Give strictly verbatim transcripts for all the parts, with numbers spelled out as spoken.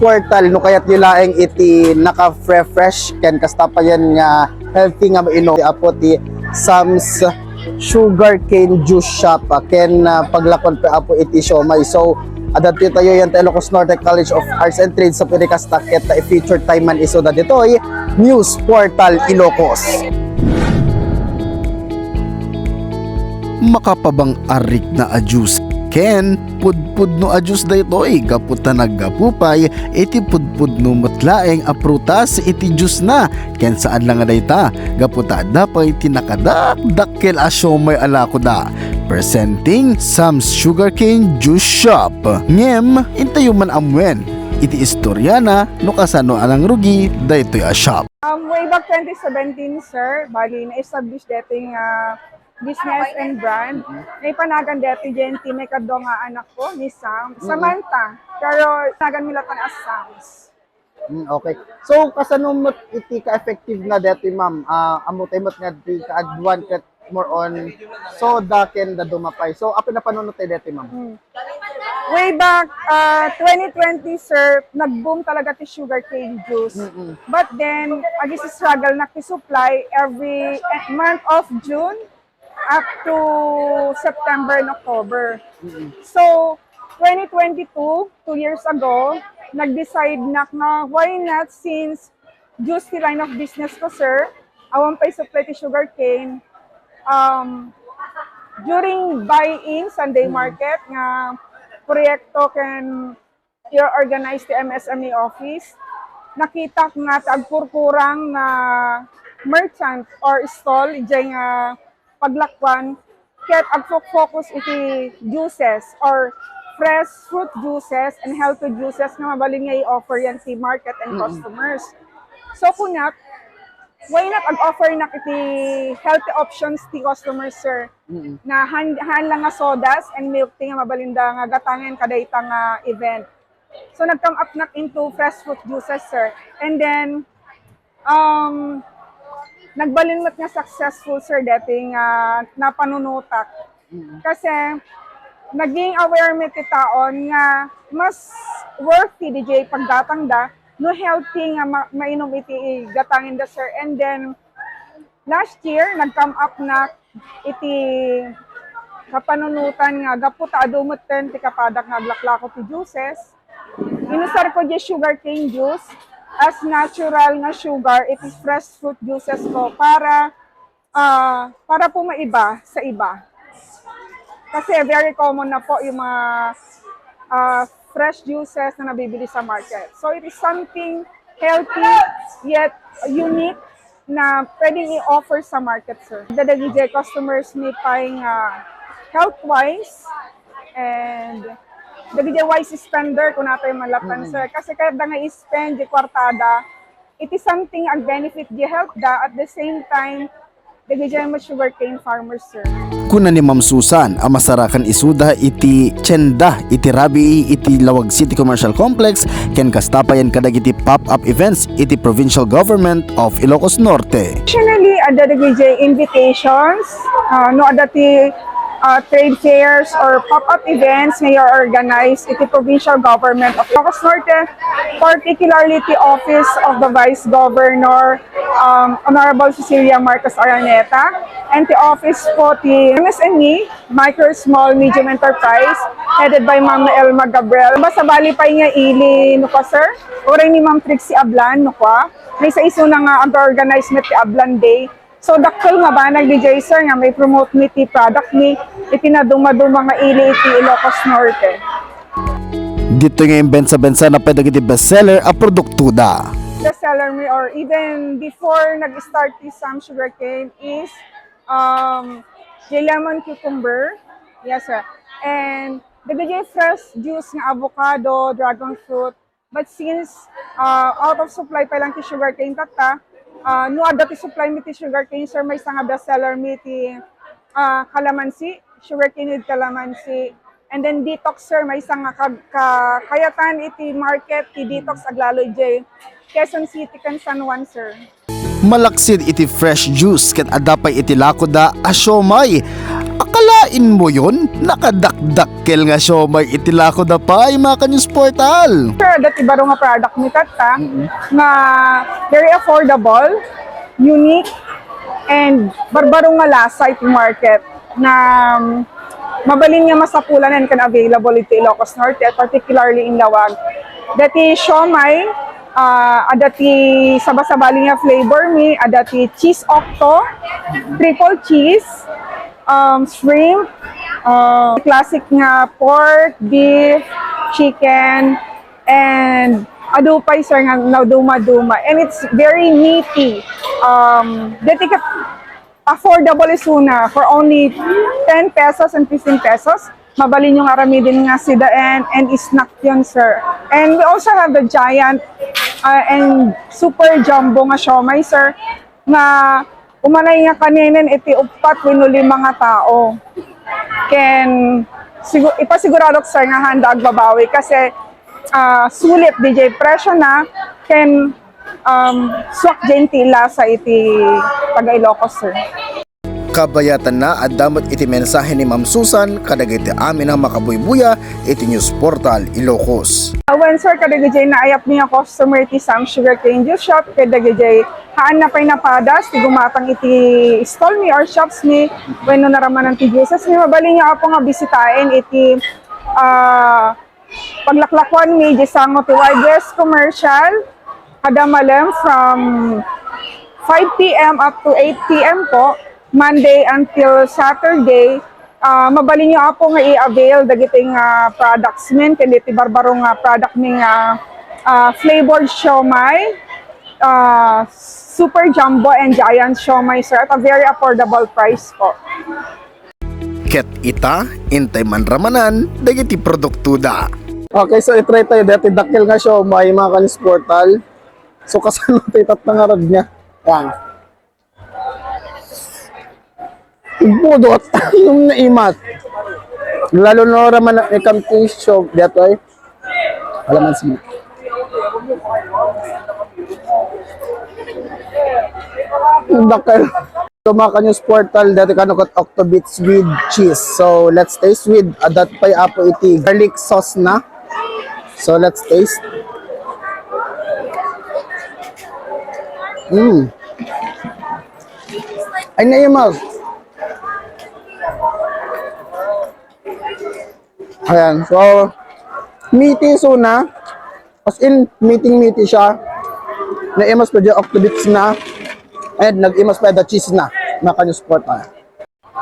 portal, no kayatyo laeng iti naka-refresh ken kasta payen nga healthy nga mainom, apo ti Sam's Sugarcane Juice Shop, ah, ken, ah, paglakon pay, apo, iti siomay. So, adda ditoy yan ta Ilocos Norte College of Arts and Trades, sa pwede kasta ket ta i-feature tayo man isuda ditoy News Portal Ilocos. Makapabang-arikna a juice ken pudpudno a juice daytoy gapu ta naggapu pay iti pudpudno met laeng a prutas iti juice na, ken saan la nga dayta, gapu ta adda pay ti nakadakdakkel a siomay a lakoda. Presenting Sam's Sugarcane Juice Shop. Ngem, intayo man ammuen iti istoriana no kasano a nangrugi daytoy a shop. Um, way back twenty seventeen, sir, bali, na-establish daytoy nga business and brand. Naipanagan daytoy diay ti maikadua nga anak ko, ni Sam. Mm-mm. Samantha. Pero nagan mi latta as Sam's. Mm, okay. So, kasano met iti ka-effective na daytoy, ma'am? Ah, ammo tayo met nga di kaaduan ket more on soda ken dadduma pay. So, apay napanunotayo daytoy, ma'am? Mm. Way back, ah, twenty twenty, sir, nag-boom talaga ti sugarcane juice. Mm-mm. But then, agi-struggle nak ti supply every, eh, month of June up to September and October. Mm-mm. So, twenty twenty-two, two years ago, nag-decide nak nga, why not, since juice ti line of business ko, sir, awan pay supply ti sugarcane, um, during buy-in Sunday market nga proyekto ken i-organize ti M S M E office, nakitak nga ti agkurkurang nga merchant or stall idiay nga paglakuan, ket agfo-focus iti juices or fresh fruit juices and healthy juices nga mabalin nga i-offer yan ti market and customers. So, kunak, why not ag-offer nak iti healthy options ti customers, sir? Mm-mm. Na han, han lang nga sodas and milk tea nga mabalinda nga gatangen kadayta nga event. So, nag-come up nak into fresh fruit juices, sir. And then, um, nagbalin met nga successful, sir, daytoy nga napanunotak. Mm. Kasi, naging aware met ti taon nga mas worthy diay paggatangda no healthy nga ma-, mainom iti gatangenda, sir. And then, last year, nag-come up nak iti kapanunotan nga gapu ta adu metten ti kapadak nga aglaklako ti juices. Inusar ko diay sugarcane juice as natural nga sugar iti fresh fruit juices ko para, ah, para po maiba sa iba. Kasi very common na po yung mga, ah, fresh juices na nabibili sa market. So it is something healthy yet unique na pwedeng i-offer sa market, sir. Dagiti customers mi pay nga health-wise and dagiti wise spender, kunatayo man latta, sir. Kasi kayatda nga i-spend ti kuartada iti something a benefit ti health da, at the same time, dagiti met sugarcane farmers, sir. Kuna ni Ma'am Susan a masarakan isuda iti tienda iti rabii iti Laoag City Commercial Complex ken kasta payen kadagiti pop-up events iti Provincial Government of Ilocos Norte. Additionally, adda dagiti invitations, ah, no adda ti, ah, trade fairs or pop-up events nga i-organize iti Provincial Government of Ilocos Norte, particularly ti Office of the Vice Governor, um, Honorable Cecilia Marcos Araneta, and ti office po ti M S M E, Micro, Small, Medium Enterprise, headed by Ma'am Elma Gabriel. Basta bali pay nga ili, no kwa, sir? Uray ni Ma'am Trixie Ablan, no kwa? Maysa isuna nga ag-organize met ti Ablan Day. So, dakkel nga banag diay, sir, nga mai-promote mi ti product mi iti nadumaduma nga ili iti Ilocos Norte. Ditoy nga imbensa-bensana pay dagiti bestseller a produktoda. Bestseller mi, or even before nag-start ti Sam Sugarcane is, um, the lemon cucumber. Yes, sir. And dagiti fresh juice nga avocado, dragon fruit. But since, uh, out of supply pay lang ti sugarcane tatta, uh, no adda ti supply mi ti sugarcane, sir, maysa nga bestseller mi ti, uh, calamansi, sugarcane with calamansi. And then detox, sir, maysa nga kag-, ka-, kayatan iti market ti detox aglalo idiay Quezon City ken San Juan, sir. Malaksid iti fresh juice ket adda pay iti lakoda a siomay. Akala Immuyon, nakadakdakkel nga siomay iti lakoda pay, mga ka-News Portal. Sir, adda ti baro nga product mi tatta, nga very affordable, unique, and barbaro nga lasa iti market na, um, mabalin nga masapulan and can available iti Ilocos Norte, particularly in Laoag. Adda ti siomay, ah, adda ti sabasabali nga flavor mi, adda ti cheese octo, triple cheese, um, shrimp, uh, classic nga pork, beef, chicken, and adu pay, sir, nga nadumaduma. And it's very meaty. Um, adda ti affordable isuna for only ten pesos and fifteen pesos. Mabalin yung aramidin nga sidaen and snack yun, sir. And we also have the giant, uh, and super jumbo nga siomay, sir, nga umanay nga kanenen iti uppat wenno lima nga tao. Ken sigu-, ipasiguradok, sir, nga handa agbabawi kasi, ah, sulit diay presyo na ken, um, suak diay ti lasa iti taga Ilocos, sir. Kabayatanna, adda met iti mensahe ni Ma'am Susan kadagiti amin a makabuybuya iti News Portal Ilocos. Awan, sir, kadagiti naayap mi a customer ti Sam Sugarcane Juice Shop, kadagiti haan na pay napadas ti gumatang iti stall mi or shops mi, wenno naramanan ti juices mi, mabalin yo, Apo, nga bisitaen iti, ah, paglaklakuan mi, di sango ti Wide West Commercial, kada malem from five P M up to eight P M po, Monday until Saturday. Ah, mabalin yo, Apo, nga i-avail dagiti nga products min, ken iti barbaro nga product mi nga, ah, flavored siomay, ah, super jumbo and giant siomay, sir, at a very affordable price po. Ket ita, intay manramanan dagiti produktoda. Okay, so i-try tayo deti dakkel nga siomay, mga ka-News Portal. So, kasano tayo tattangarag niya? Yan. Budot yung naimat. Lalo na raman na ikam ti show, detoy. Alam man sino. Dakkel. So, mga ka-News Portal, dati kano kat Octobits with cheese. So, let's taste with, uh, that pay apo iti garlic sauce na. So, let's taste. Mm. Ay, naimaw. Ayan, so, meaty isuna. As in, meaty-meaty siya. Naimas pa dyan, Octobits na. And nag-imas pa the cheese na. Mga ka-News Portal.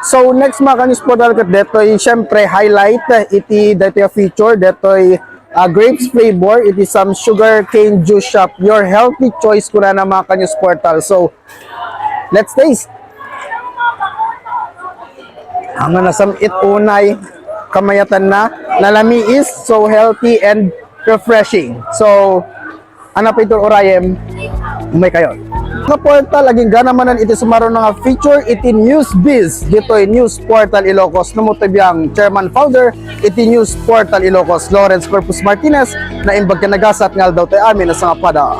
So, next, mga ka-News Portal, ket detoy, syempre, highlight, eh, iti, detoy a feature, detoy, ah, grapes flavor, iti Sam Sugarcane Juice Shop. Your healthy choice, kunana, mga ka-News Portal. So, let's taste. Ang nasam-it unay, kamayatan na, nalamiis, so healthy and refreshing. So, ano pa ito, Orayem? Umay kayo. Nga portal, aging gana manan iti sumaruno nga feature iti News Biz, ditoy News Portal Ilocos. Namo ti biang chairman founder iti News Portal Ilocos, Lawrence Corpus Martinez, naimbag ken nagasat nga aldaw tayo amin a sangapada.